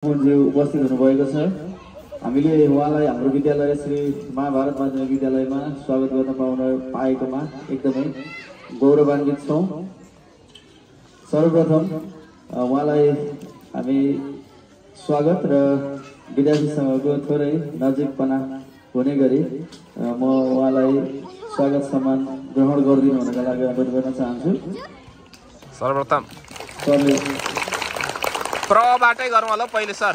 उपस्थित हुनुभएको छ। हामीले उहाँलाई हाम्रो विद्यालय श्री महाभारत माध्यमिक विद्यालयमा स्वागत गर्न पाएकोमा एकदमै गौरवान्वित छौँ। सर्वप्रथम उहाँलाई हामी स्वागत र विद्यार्थीसँगको थोरै नजिकपना हुने गरी म उहाँलाई स्वागत सम्मान ग्रहण गरिदिनु हुनका लागि अनुरोध गर्न चाहन्छु। सर्वप्रथम प्रबाटै गरौँ होला पहिले सर।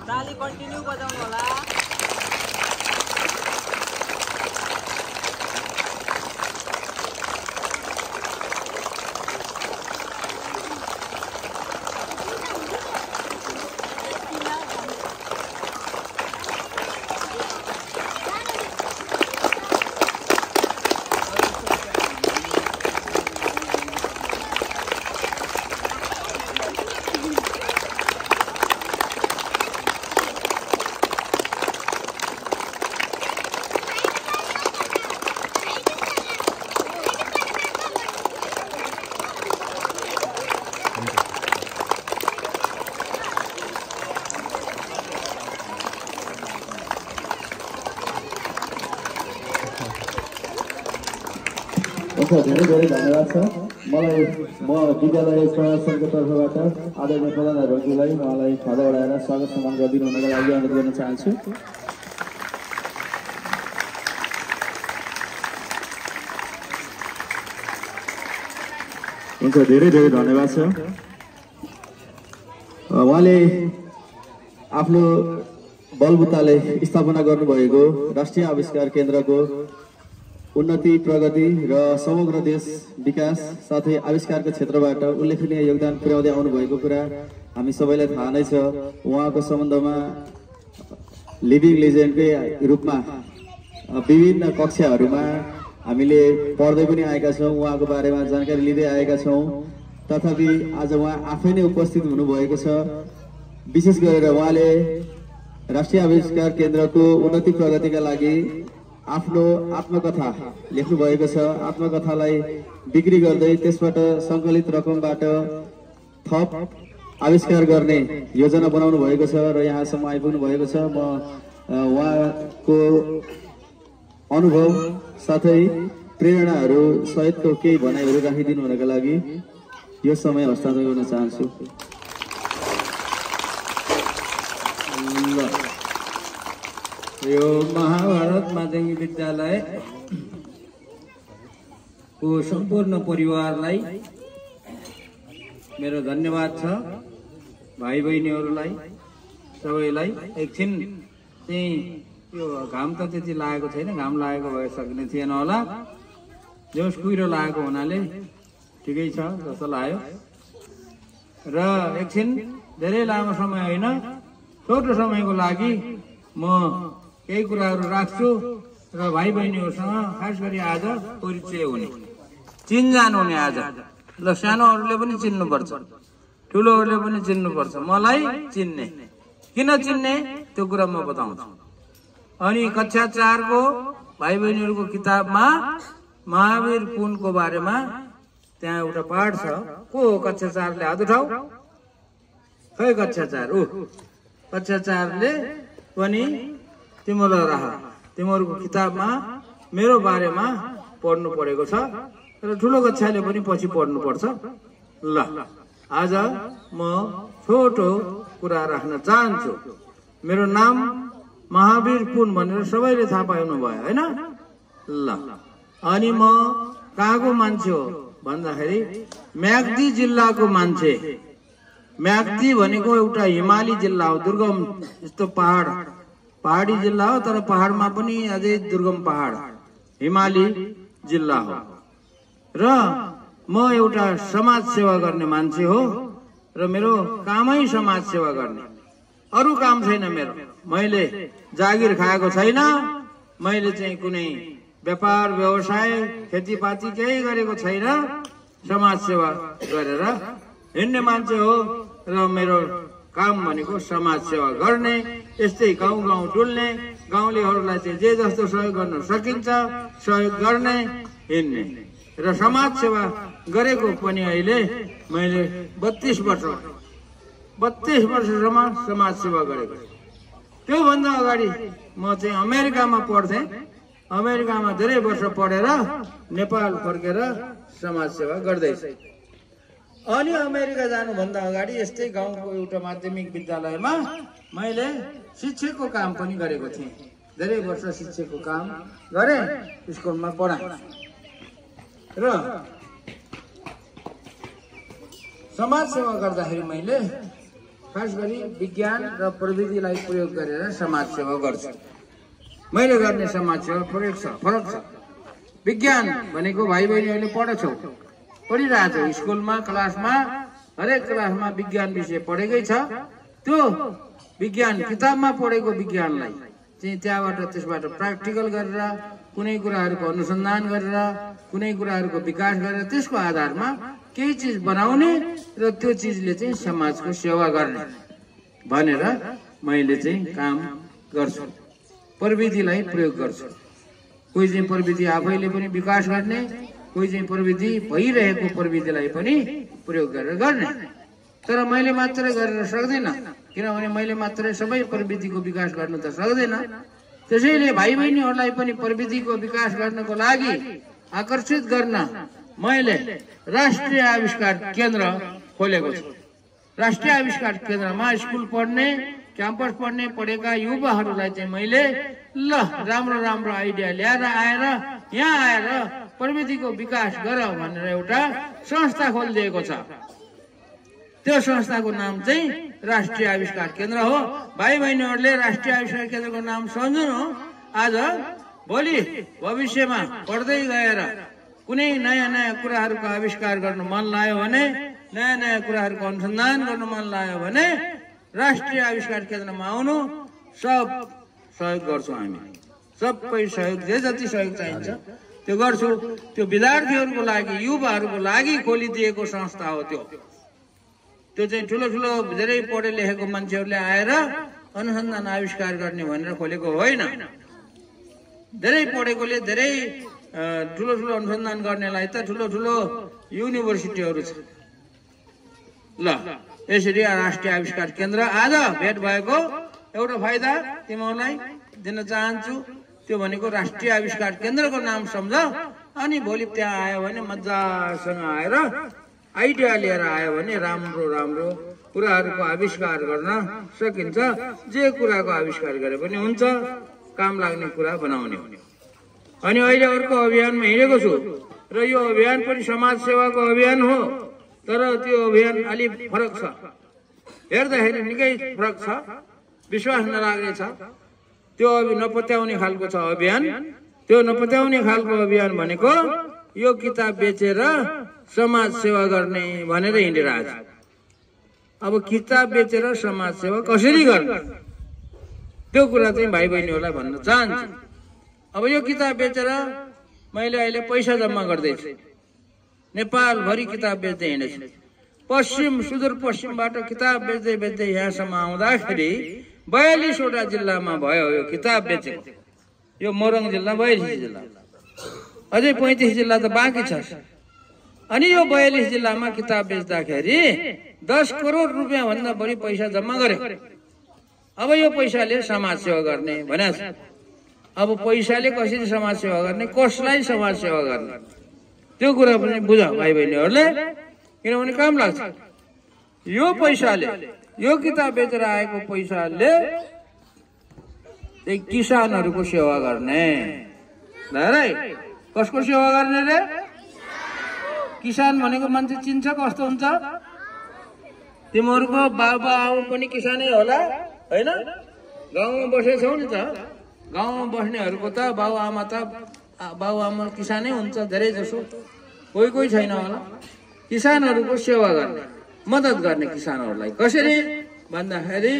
ताली कन्टिन्यू बजाउनु होला। धेरै धेरै धन्यवाद छ। मलाई म विद्यालय प्रशासनको तर्फबाट आदरणीय प्रधानज्यूलाई उहाँलाई खादा बढाएर स्वागत सम्मान गरिदिनु हुनका लागि अनुरोध गर्न चाहन्छु। हुन्छ, धेरै धेरै धन्यवाद छ। उहाँले आफ्नो बलबुताले स्थापना गर्नुभएको राष्ट्रिय आविष्कार केन्द्रको उन्नति, प्रगति र समग्र देश विकास साथै आविष्कारको क्षेत्रबाट उल्लेखनीय योगदान पुर्याउँदै आउनुभएको कुरा हामी सबैलाई थाहा नै छ। उहाँको सम्बन्धमा लिभिङ लेजेन्डकै रूपमा विभिन्न कक्षाहरूमा हामीले पढ्दै पनि आएका छौँ, उहाँको बारेमा जानकारी लिँदै आएका छौँ। तथापि आज उहाँ आफै नै उपस्थित हुनुभएको छ। विशेष गरेर उहाँले राष्ट्रिय आविष्कार केन्द्रको उन्नति प्रगतिका लागि आफ्नो आत्मकथा लेख्नु भएको छ। आत्मकथालाई बिक्री गर्दै त्यसबाट सङ्कलित रकमबाट थप आविष्कार गर्ने योजना बनाउनु भएको छ र यहाँसम्म आइपुग्नु भएको छ। म उहाँको अनुभव साथै प्रेरणाहरू सहितको केही भनाइहरू राखिदिनु हुनका लागि यो समय हस्तान्तरण गर्न चाहन्छु। यो महाभारत माध्यमिक विद्यालय को सम्पूर्ण परिवारलाई मेरो धन्यवाद छ। भाइ बहिनीहरूलाई सबैलाई एकछिन चाहिँ यो घाम त त्यति लागेको छैन, घाम लागेको भए सक्ने थिएन होला। जोस कुहिरो लागेको हुनाले ठिकै छ जस्तो लाग्यो। र एकछिन धेरै लामो समय होइन, छोटो समयको लागि म केही कुराहरू राख्छु र भाइ बहिनीहरूसँग खास गरी आज परिचय हुने, चिनजान हुने। आज ल सानोहरूले पनि चिन्नुपर्छ, ठुलोहरूले पनि चिन्नुपर्छ, मलाई चिन्ने। किन चिन्ने त्यो कुरा म बताउँछु। अनि कक्षा 4 को भाइ बहिनीहरूको किताबमा महावीर पुनको बारेमा त्यहाँ एउटा पाठ छ। को हो कक्षा 4 ले हात उठाऊ। खै कक्षा 4 कक्षा 4 ले पनि तिमीलाई राख, तिमीहरूको किताबमा मेरो बारेमा पढ्नु परेको छ र ठुलो कक्षाले पनि पछि पढ्नु पर्छ। ल आज म छोटो कुरा राख्न चाहन्छु। मेरो नाम महावीर पुन भनेर सबैले थाहा पाउनु भयो होइन? ल अनि म कहाँको मान्छे हो भन्दाखेरि म्याग्दी जिल्लाको मान्छे। म्याग्दी भनेको एउटा हिमाली जिल्ला हो, दुर्गम यस्तो पहाडी जिल्ला हो, तर पहाडमा पनि अझै दुर्गम पहाड हिमाली जिल्ला हो। र म एउटा समाज सेवा गर्ने मान्छे हो र मेरो कामै समाज सेवा गर्ने, अरू काम छैन मेरो। मैले जागिर खाएको छैन, मैले चाहिँ कुनै व्यापार व्यवसाय खेतीपाती केही गरेको छैन। समाज सेवा गरेर हिँड्ने मान्छे हो र मेरो काम भनेको समाज सेवा गर्ने, यस्तै गाउँ गाउँ डुल्ने, गाउँलेहरूलाई चाहिँ जे जस्तो सहयोग गर्न सकिन्छ सहयोग गर्ने, हिँड्ने। र समाज सेवा गरेको पनि अहिले मैले 32 वर्षसम्म समाज सेवा गरेको। त्योभन्दा अगाडि म चाहिँ अमेरिकामा पढ्थेँ। अमेरिकामा धेरै वर्ष पढेर नेपाल फर्केर समाज सेवा गर्दैछ। अनि अमेरिका जानुभन्दा अगाडि यस्तै गाउँको एउटा माध्यमिक विद्यालयमा मैले शिक्षकको काम पनि गरेको थिएँ। धेरै वर्ष शिक्षकको काम गरेँ, स्कुलमा पढाएँ र समाज सेवा गर्दाखेरि मैले खास गरी विज्ञान र प्रविधिलाई प्रयोग गरेर समाज सेवा गर्छु। मैले गर्ने समाज सेवा फरक छ। विज्ञान भनेको भाइ बहिनीहरूले पढिरहेछौ स्कुलमा, क्लासमा, हरेक क्लासमा विज्ञान विषय पढेकै छ। त्यो विज्ञान किताबमा पढेको विज्ञानलाई चाहिँ त्यहाँबाट त्यसबाट प्र्याक्टिकल गरेर कुनै कुराहरूको अनुसन्धान गरेर कुनै कुराहरूको विकास गरेर त्यसको आधारमा केही चिज बनाउने र त्यो चिजले चाहिँ समाजको सेवा गर्ने भनेर मैले चाहिँ काम गर्छु। प्रविधिलाई प्रयोग गर्छु। कोही चाहिँ प्रविधि आफैले पनि विकास गर्ने, कोही चाहिँ प्रविधि भइरहेको प्रविधिलाई पनि प्रयोग गरेर गर्ने। तर मैले मात्रै गरेर सक्दिनँ, किनभने मैले मात्रै सबै प्रविधिको विकास गर्न त सक्दिनँ। त्यसैले भाइ बहिनीहरूलाई पनि प्रविधिको विकास गर्नको लागि आकर्षित गर्न मैले राष्ट्रिय आविष्कार केन्द्र खोलेको छु। राष्ट्रिय आविष्कार केन्द्रमा स्कुल पढ्ने, क्याम्पस पढेका युवाहरूलाई चाहिँ मैले ल राम्रो राम्रो आइडिया ल्याएर यहाँ आएर प्रविधिको विकास गर भनेर एउटा संस्था खोलिदिएको छ। त्यो संस्थाको नाम चाहिँ राष्ट्रिय आविष्कार केन्द्र हो। भाइ बहिनीहरूले राष्ट्रिय आविष्कार केन्द्रको नाम सम्झनु। आज भोलि भविष्यमा पढ्दै गएर कुनै नयाँ कुराहरूको आविष्कार गर्न मन लाग्यो भने, नयाँ कुराहरूको अनुसन्धान गर्न मन लाग्यो भने राष्ट्रिय आविष्कार केन्द्रमा आउनु। सब सहयोग गर्छौँ हामी। सबै सहयोग जे जति सहयोग चाहिन्छ त्यो गर्छु। त्यो विद्यार्थीहरूको लागि, युवाहरूको लागि खोलिदिएको संस्था हो। त्यो चाहिँ ठुलो धेरै पढे लेखेको मान्छेहरूले आएर अनुसन्धान आविष्कार गर्ने भनेर खोलेको होइन। धेरै पढेकोले धेरै ठुलो अनुसन्धान गर्नेलाई त ठुलो युनिभर्सिटीहरू छ। ल यसरी राष्ट्रिय आविष्कार केन्द्र आज भेट भएको एउटा फाइदा तिमीहरूलाई दिन चाहन्छु। त्यो भनेको राष्ट्रिय आविष्कार केन्द्रको नाम सम्झ। अनि भोलि त्यहाँ आयो भने मजासँग आएर आइडिया लिएर आयो भने राम्रो कुराहरूको आविष्कार गर्न सकिन्छ। जे कुराको आविष्कार गरे पनि हुन्छ, काम लाग्ने कुरा बनाउने। अनि अहिले अर्को अभियानमा हिँडेको छु र यो अभियान पनि समाज सेवाको अभियान हो। तर त्यो अभियान अलि फरक छ, हेर्दाखेरि निकै फरक छ, विश्वास नलाग्ने छ। त्यो नपत्याउने खालको छ अभियान। त्यो नपत्याउने खालको अभियान भनेको यो किताब बेचेर समाज सेवा गर्ने भनेर हिँडिरहेछ। अब किताब बेचेर समाज सेवा कसरी गर्ने त्यो कुरा चाहिँ भाइ बहिनीहरूलाई भन्न चाहन्छु। अब यो किताब बेचेर मैले अहिले पैसा जम्मा गर्दैछु। नेपालभरि किताब बेच्दै हिँडेछु। सुदूरपश्चिमबाट किताब बेच्दै यहाँसम्म आउँदाखेरि 42वटा जिल्लामा भयो यो किताब बेचेको। यो मोरङ जिल्ला, 42 जिल्ला, अझै 35 जिल्ला त बाँकी छ। अनि यो 42 जिल्लामा किताब बेच्दाखेरि 10 करोड रुपियाँ भन्दा बढी पैसा जम्मा गरे। अब यो पैसाले समाज सेवा गर्ने भनेको छ। अब पैसाले कसरी समाज सेवा गर्ने, कसलाई समाज सेवा गर्ने त्यो कुरा पनि बुझ भाइ बहिनीहरूले, किनभने काम लाग्छ। यो पैसाले, यो किताब बेचेर आएको पैसाले किसानहरूको सेवा गर्ने। कसको सेवा गर्ने रे? किसान भनेको मान्छे चिन्छ कस्तो हुन्छ? तिमीहरूको बाबा आमा पनि किसानै होला होइन? गाउँमा बसेछौ नि त। गाउँमा बस्नेहरूको त बाबुआमा किसानै हुन्छ धेरै जसो, कोही छैन होला। किसानहरूको सेवा गर्ने, मद्दत गर्ने। किसानहरूलाई कसरी भन्दाखेरि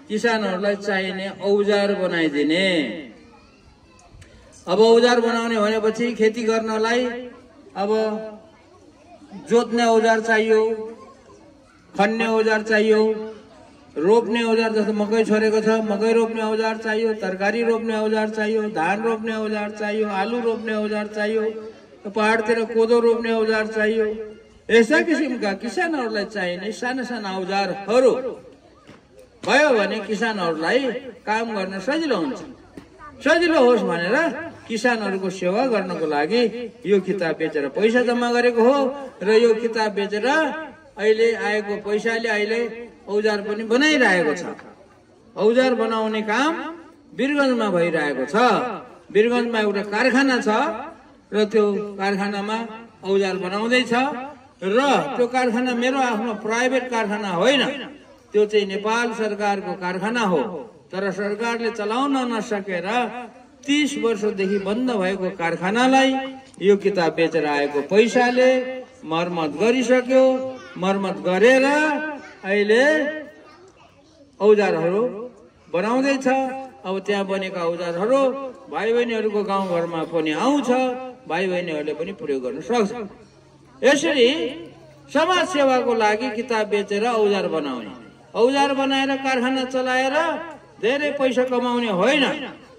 किसानहरूलाई चाहिने औजार बनाइदिने। अब औजार बनाउने भनेपछि खेती गर्नलाई अब जोत्ने औजार चाहियो, खन्ने औजार चाहियो, रोप्ने औजार, जस्तो मकै छोडेको छ मकै रोप्ने औजार चाहियो, तरकारी रोप्ने औजार चाहियो, धान रोप्ने औजार चाहियो, आलु रोप्ने औजार चाहियो, पहाडतिर कोदो रोप्ने औजार चाहियो। यस्ता किसिमका किसानहरूलाई चाहिने साना साना औजारहरू भयो भने किसानहरूलाई काम गर्न सजिलो हुन्छ। सजिलो होस् भनेर किसानहरूको सेवा गर्नको लागि यो किताब बेचेर पैसा जम्मा गरेको हो र यो किताब बेचेर अहिले आएको पैसाले अहिले औजार पनि बनाइरहेको छ। औजार बनाउने काम वीरगञ्जमा भइरहेको छ। वीरगञ्जमा एउटा कारखाना छ र त्यो कारखानामा औजार बनाउँदैछ र त्यो कारखाना मेरो आफ्नो प्राइभेट कारखाना होइन, त्यो चाहिँ नेपाल सरकारको कारखाना हो। तर सरकारले चलाउन नसकेर 30 वर्षदेखि बन्द भएको कारखानालाई यो किताब बेचेर आएको पैसाले मर्मत गरिसक्यो। मर्मत गरेर अहिले औजारहरू बनाउँदैछ। अब त्यहाँ बनेका औजारहरू भाइ बहिनीहरूको गाउँघरमा पनि आउँछ, भाइ बहिनीहरूले पनि प्रयोग गर्न सक्छ। यसरी समाज सेवाको लागि किताब बेचेर औजार बनाउने, औजार बनाएर कारखाना चलाएर धेरै पैसा कमाउने होइन।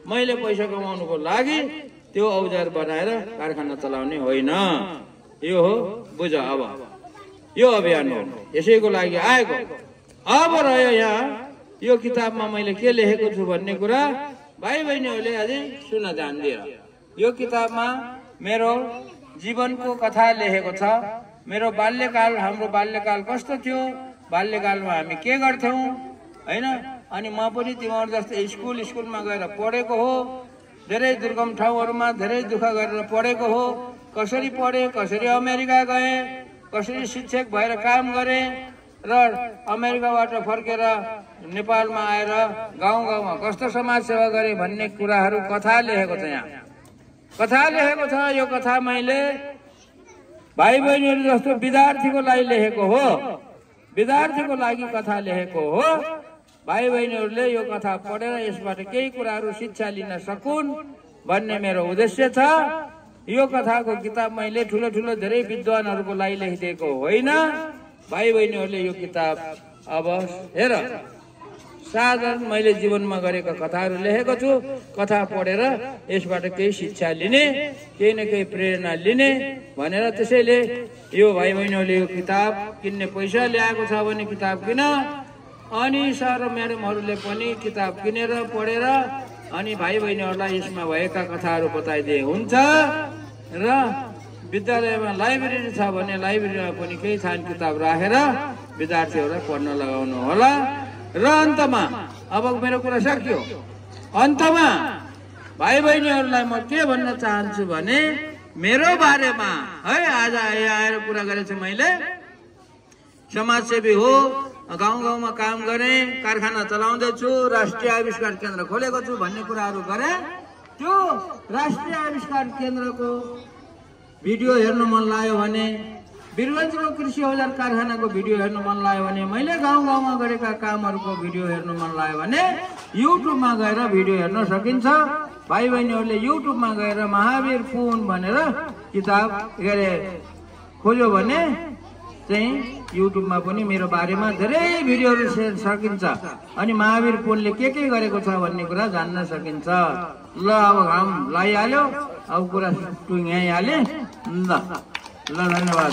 मैले पैसा कमाउनुको लागि त्यो औजार बनाएर कारखाना चलाउने होइन। यो हो, बुझ। अब यो अभियान हो, यसैको लागि आएको। अब रह्यो यहाँ यो किताबमा मैले के लेखेको छु भन्ने कुरा भाइ बहिनीहरूले अझै सुन्न ध्यान दिएर। यो किताबमा मेरो जीवनको कथा लेखेको छ। मेरो बाल्यकाल, हाम्रो बाल्यकाल कस्तो थियो, बाल्यकालमा हामी के गर्थ्यौँ होइन। अनि म पनि तिमीहरू जस्तै स्कुलमा गएर पढेको हो। धेरै दुर्गम ठाउँहरूमा धेरै दुःख गरेर पढेको हो। कसरी पढेँ, कसरी अमेरिका गएँ, कसरी शिक्षक भएर काम गरेँ र अमेरिकाबाट फर्केर नेपालमा आएर गाउँ गाउँमा कस्तो समाज सेवा गरेँ भन्ने कुराहरू कथा लेखेको छ। यहाँ कथा लेखेको छ। यो कथा मैले भाइ बहिनीहरू जस्तो विद्यार्थीको लागि लेखेको हो, विद्यार्थीको लागि कथा लेखेको हो। भाइ बहिनीहरूले यो कथा पढेर यसबाट केही कुराहरू शिक्षा लिन सकुन् भन्ने मेरो उद्देश्य छ। यो कथाको किताब मैले ठुलो ठुलो धेरै विद्वानहरूको लागि लेखिदिएको होइन। भाइ बहिनीहरूले यो किताब अब हेर, साधारण मैले जीवनमा गरेका कथाहरू लेखेको छु। कथा पढेर यसबाट केही शिक्षा लिने, केही न केही प्रेरणा लिने भनेर। त्यसैले यो भाइ बहिनीहरूले यो किताब किन्ने पैसा ल्याएको छ भने किताब किन। अनि सर म्याडमहरूले पनि किताब किनेर पढेर अनि भाइ बहिनीहरूलाई यसमा भएका कथाहरू बताइदिए हुन्छ। र विद्यालयमा लाइब्रेरी छ भने लाइब्रेरीमा पनि केही छान किताब राखेर विद्यार्थीहरूलाई पढ्न लगाउनु होला। र अन्तमा अब मेरो कुरा सकियो। अन्तमा भाइ बहिनीहरूलाई म के भन्न चाहन्छु भने मेरो बारेमा है आज आएर कुरा गरेछु। मैले समाजसेवी हो, गाउँ गाउँमा काम गरेँ, कारखाना चलाउँदैछु, राष्ट्रिय आविष्कार केन्द्र खोलेको छु भन्ने कुराहरू गरेँ। त्यो राष्ट्रिय आविष्कार केन्द्रको भिडियो हेर्नु मन लाग्यो भने, वीरगञ्जको कृषि औजार कारखानाको भिडियो हेर्नु मन लाग्यो भने, मैले गाउँ गाउँमा गरेका कामहरूको भिडियो हेर्नु मन लाग्यो भने युट्युबमा गएर भिडियो हेर्न सकिन्छ। भाइ बहिनीहरूले युट्युबमा गएर महावीर पुन भनेर किताब खोज्यो भने चाहिँ युट्युबमा पनि मेरो बारेमा धेरै भिडियोहरू हेर्न सकिन्छ। अनि महावीर पुनले के गरेको छ भन्ने कुरा जान्न सकिन्छ। ल अब घाम लगाइहाल्यो, अब कुरा टुङ्ग्याइहालेँ। ल धन्यवाद।